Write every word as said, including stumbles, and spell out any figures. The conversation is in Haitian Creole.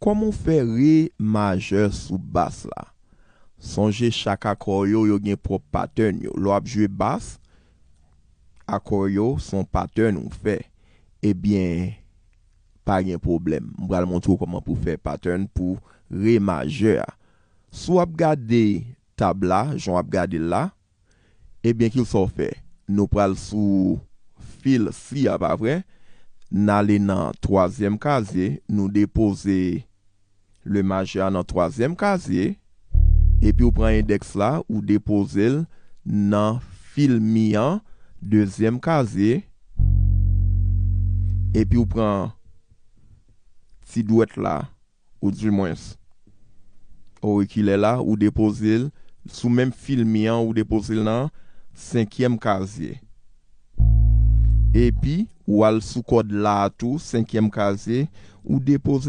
Kòman w fè re majè sou bas la? Sonje chak akò yo, yo gen pwòp pattern yo. Lè w ap jwe bas, akò yo se yon pattern ou fè. Ebyen, pa gen pwoblèm. M pral montre w kòman pou fè pattern pou re majè a. Si w ap gade tab la, jan w ap gade l la, ebyen, ki sa w fè? Nou pral sou fil C a, pa vre? N ale nan twazyèm kazye, nou depoze le majè a nan twazyèm kazye, epi w pran endèks la, ou depoze l nan fil mi an, dezyèm kazye, epi w pran ti dwèt la, ou dimwens, orikilè la, ou depoze l sou menm fil mi an, ou depoze l nan senkyèm kazye. Epi, w al sou kòd la a tou, senkyèm kazye, ou depoze